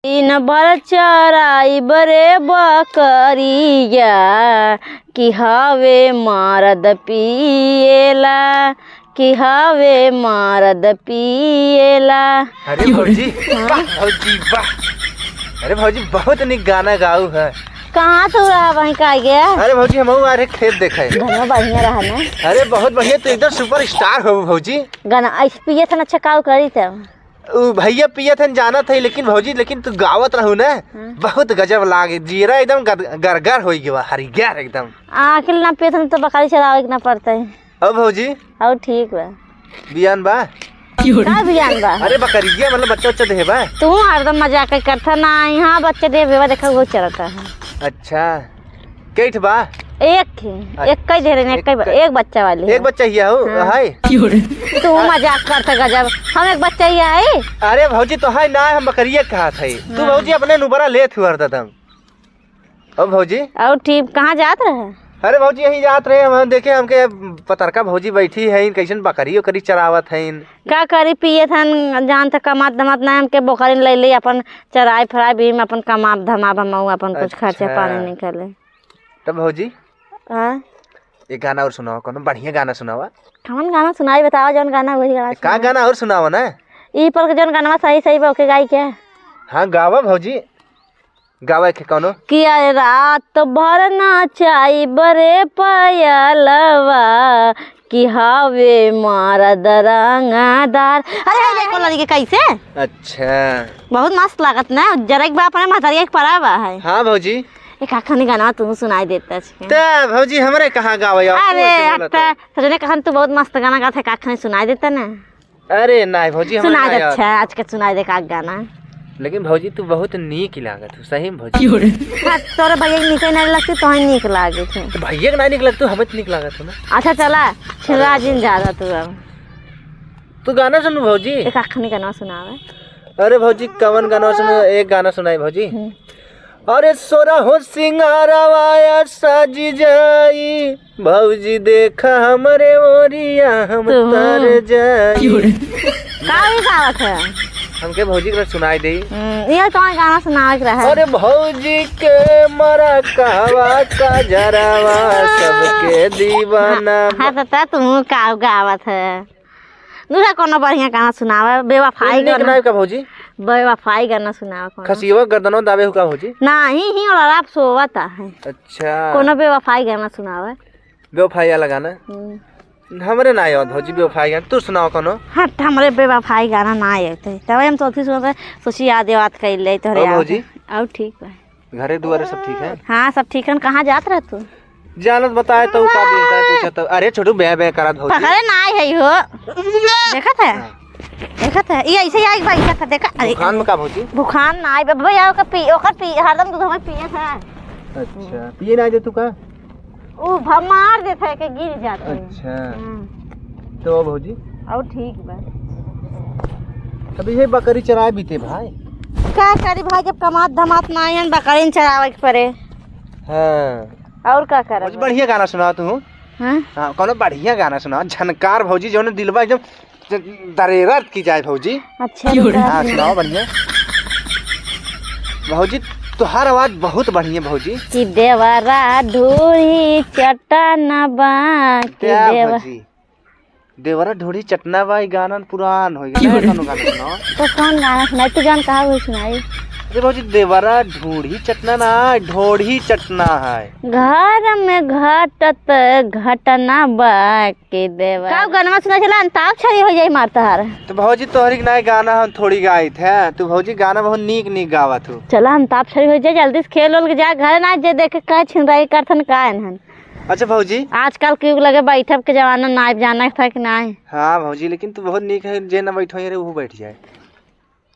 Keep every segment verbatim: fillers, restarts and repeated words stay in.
दिन भर चराइब रे बकरिया, कि हवे मरद पिएला, कि हवे मरद पिएला। अरे भौजी, हाँ? वाह भौजी, वाह। अरे भौजी, बहुत निक गाना गाऊ है। कहाँ तू रहा वहीं का गया? अरे भौजी, हम आ रहे खेत देखे। गाना बढ़िया रहा ना? अरे बहुत बढ़िया, तू एकदम सुपरस्टार हो भौजी। गाना ऐसे पिए थे ना, अच्छा काऊ करी तब। उ भैया पियत हन, जानत है, लेकिन भौजी, लेकिन तू गावत रहू ना, हाँ। बहुत गजब लागे, जीरा एकदम गद-, गरगर होइ गवा, हरियर एकदम। आखिर ना पियत हन तो बकरी चरावे के ना पड़ता है। अब भौजी? अब ठीक बा। बियान बा? का बियान बा? अरे बकरिया, मतलब बच्चा उच्चा देहे बा? तू हरदम मजाक करता ना, यहाँ बच्चा देहे बा, देखा वो चलता है। अच्छा। कै ठे बा? एक ठे, अच्छा, एक कै दे रहे, एक एक कै बा-, कै-, एक बच्चा वाली एक है। बच्चा ही है हो, हाँ। है? तू मजाक करता गजब, हम एक बच्चा ही है। अरे भौजी, तो है ना, हम बकरिया कहा था। तू हाँ। भौजी अपने नुबरा लेत हुआ हरदम। अब भौजी? और ठीक, कहाँ जात रहे? अरे भौजी, यहीं जात रहे, हम देखे हमके पतरका भौजी बैठी है, कैसन बकरी उकरी चरावत है। का करी, पिए थन, जान त कमात धमात ना, हमके बोकरिन ले ले, अपन चराई फराई भी में अपन कमाब धमाब, हम अपन कुछ खर्चा अच्छा। पानी निकले। तब भौजी, हाँ? एक गाना और सुनाओ, कोनो बढ़िया गाना सुनावा। कौन गाना सुनाई, बतावा, जौन गाना वही गाना ए, का सुनावा। गाना और सुनावा ना? ई पर के जौन गाना सही सही बा, ओके गाई क्या? हाँ, गावा भौजी, गावा के कोनो। कि अरे रात भर नाचाई बरे पायलवा, कि हवे मरद रंगदार। अरे, हे देखो लड़की कैसे? अच्छा। बहुत मस्त लागत ना, जरा एक बार अपने महतरिया के परा बा है। हाँ भौजी। एक आखनी गाना तू सुनाई देता छे। त भौजी हमरे कहाँ गावे आओ, तू अरे ऐसे बोलत हट्टा, हो। सजने कहन तू बहुत मस्त गाना गात है, एक आखनी सुनाई देता ना। अरे नाई भौजी, हमरा सुनाई ना दे, याद। अच्छा, आज के सुनाई दे का गाना। लेकिन भौजी तू बहुत नीक लागत हो, सही में भौजी। हाँ, तोरे भैया के नीक नहीं लगती, तोहे नीक लागे छे। तो भैया के ना नीक लगतू, हमें तो नीक लागत हो ना। अच्छा चला, छिंदरा जिन ज्यादा तू अब। तू गाना सुनू भौजी। एक आखनी गाना सुनावे। अरे भौजी, कवन गाना सुनो? एक गाना सुनाई भौजी। हम्म। अरे सोरहो सिंगारवा सज जाई, भौजी देखा हमरे ओरिया हम तू। तर जाई। का ई गावत है? हमके भौजी के सुनाई दे। हम्म, ये तो गाना सुनावे के रहे। अरे भौजी के मरा कहवा का जरावा, सबके दीवाना। हाँ, हाँ, तो, तो तू का गावत है? दूसरा कोनो बढ़िया गाना सुनावे, बेवफाई तू नीक गाना। नाय का भौजी? बेवफाई गाना सुनावे कोनो। खसियवा गर्दनवा दाबे हो का भौजी? नाही, ही और आप सोवत है। अच्छा। कोनो बेवफाई गाना सुनावे। बेवफाई वाला गाना? हम्म। हमरे ना आवत भौजी बेवफाई गाना, तू सुनाओ कोनो। हट, हमरे बेवफाई गाना ना आवत है। तब हम सोची, सोची, सोची याद, याद कर ले तोहरे ओ याद भौजी। है। और ठीक बा। घरे दुआरे सब ठीक है? हाँ, सब ठीक है। कहाँ जात रह तू? जानत बताए तो का बोलता है, पूछत तो। अरे छोटू, बे बे करत भौजी। पकड़े ना आई है हो। देखत है? हाँ। देखत है? ये ऐसे ही आई बैठा था, देखा? अरे। भुखान में का भौजी? भुखान ना आई, बाबा, यार, ओकर पी, ओकर पी, हरदम दूध हमें पिए था। अच्छा, पिए ना दे तू का? उ भ-, मार देत है कि गिर जात है। अच्छा। हाँ। तो भौजी? और ठीक बा। अब ये बकरी चराए बीते भाई। का करी भाई, जब कमात धमात ना आयन, बकरी चरावे के पड़े। हाँ। और का करब? भौजी, बढ़िया गाना सुनाओ तू। हाँ? हाँ, कोनो बढ़िया गाना सुनाओ, झनकार भौजी, जौन दिलवा एकदम ज-, दरेरत की जाए भौजी। अच्छा, रुका। हाँ, सुनाओ बढ़िया। भौजी, तोहार आवाज बहुत बढ़िया भौजी। कि देवरा ढोरी चटना बा, कि क्या देवा- भौजी? देवरा ढोरी चटना बा, ई गाना पुरान हो गया। नया कोनो गाना सुनाओ। तो कौन गाना सुनाई? तू जौन कहा वही सुनाई। अरे भौजी, देवरा ढोरी चटना ना, ढोरी चटना है। घर में घटत घटना बा, के देवा। का गनवा सुना चला, अंताक्षरी हो जाई मार तोहार। तो भौजी तोहरी के नाय गाना हम थोड़ी गाइत है। तू भौजी गाना बहुत नीक नीक गावत हो। चला अंताक्षरी हो जाए, जल्दी से खेल ओल के जा घर ना, जे देखे कहे छिनराई करथन का एनहन। अच्छा भौजी। आजकल के लगे बैठब के जमाना ना, जाना था कि नाय। हाँ भौजी, लेकिन तू बहुत नीक है, जे ना बैठो रे, वो बैठ जाए।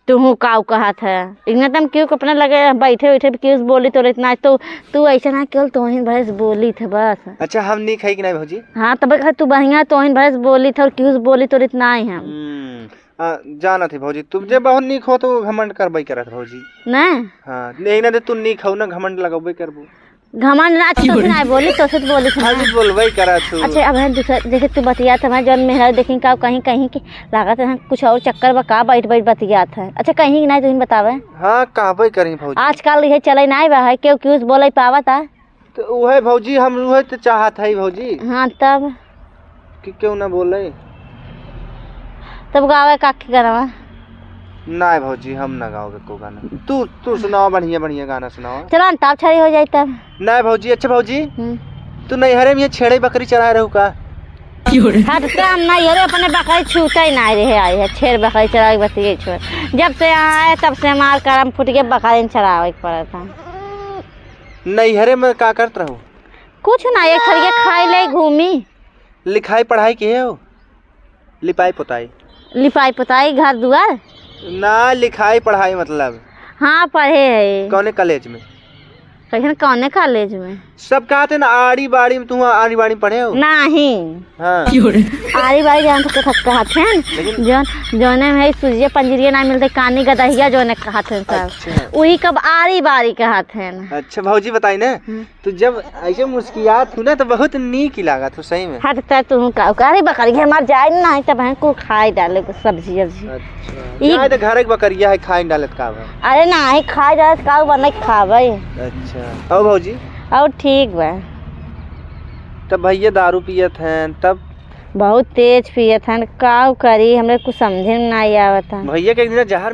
तुहू काऊ कहत है? इतना तम क्यों अपने लगे बैठे बैठे क्यों बोली तोरे इतना? तो तू ऐसे ना केवल तोहिन भैंस बोली थे बस। अच्छा, हम नीक है कि नहीं भौजी? हाँ, तब कहे तू बढ़िया तोहिन भैंस बोली थे और क्यों बोली तोरे इतना आई हम। हम्म, आ, जानत है भौजी, तू जे बहुत नीक हो तो घमंड करबे करत भौजी। नहीं? हाँ, नहीं ना, तू नीक हो ना, घमंड लगबे करबो। घमंड ना, अच्छा, तोसे ना बोली, तोसे तो बोली थी ना। आज बोलबे करा तू। अच्छा, अब हम दूसरा, जैसे तू बतियात है, जौन मेहरा देखी का कहीं, कहीं के लागत है कुछ और चक्कर बा का, बैठ, बैठ बतियात है। अच्छा, कहीं ना, तुम बतावे। हाँ, कहबे करी भौजी। आजकल ये चले ना बा है, केहू केहू से बोले पावत है। तो उहे भौजी, हम उहे तो चाहत है भौजी। हाँ, तब? कि केहू ना बोले। तब गावे का की करवा? नाय भौजी, हम ना गाओगे को गाना। तू, तू सुनाओ, बढ़िया, बढ़िया गाना सुनाओ। चलो, अंताक्षरी हो जाई तब। नाय भौजी, अच्छा भौजी, हम्म। तू नैहरे में ये छेड़े बकरी चराए रहू का? हटते हम नैहरे अपने बकरी छूते ही ना रहे, आए है छेड़ बकरी चराए बतिये छोड़। जब से यहाँ आए तब से हमार करम फूट के बकरी चरावे के पड़त है। नैहरे में का करत रहू? कुछ ना, एक थरिया खाई ले घूमी। लिखाई पढ़ाई किहे हो? लिपाई पोताई? लिपाई पोताई घर दुआर? ना, लिखाई पढ़ाई मतलब। हाँ, पढ़े है। कौने कॉलेज में? कैसन कौने कॉलेज में? सब कहत है ना, आड़ी बाड़ी में, तू आड़ी बाड़ी में पढ़े हो? नहीं। हाँ। आड़ी बाड़ी जान तो कथक कहत हैं। लेकिन जौन, जौने में है सुजिया पंजरिया ना मिलते, कानी गदहिया जौने कहत हैं सब। अच्छा। वही कब आड़ी बाड़ी कहत हैं। अच्छा भौजी बताई ना, हम्म। तो जब ऐसे मुस्कियात हूँ ना तो बहुत नीक लागत हो सही में। हट त तू का, का रे बकरी के हमार जाए ना है तब हम को खाए डाले सब्जी अब्जी। अच्छा। ई जाए तो घर के बकरिया है, खाए डालत का बा? अरे ना है, खाए डालत का बने खावे। अच्छा। और भौजी? और ठीक बा। तब भैया दारू पियत हैं तब? बहुत तेज पियत हैं, का करी, हमरे कुछ समझे में ना आवत है। भैया के एक दिन जहर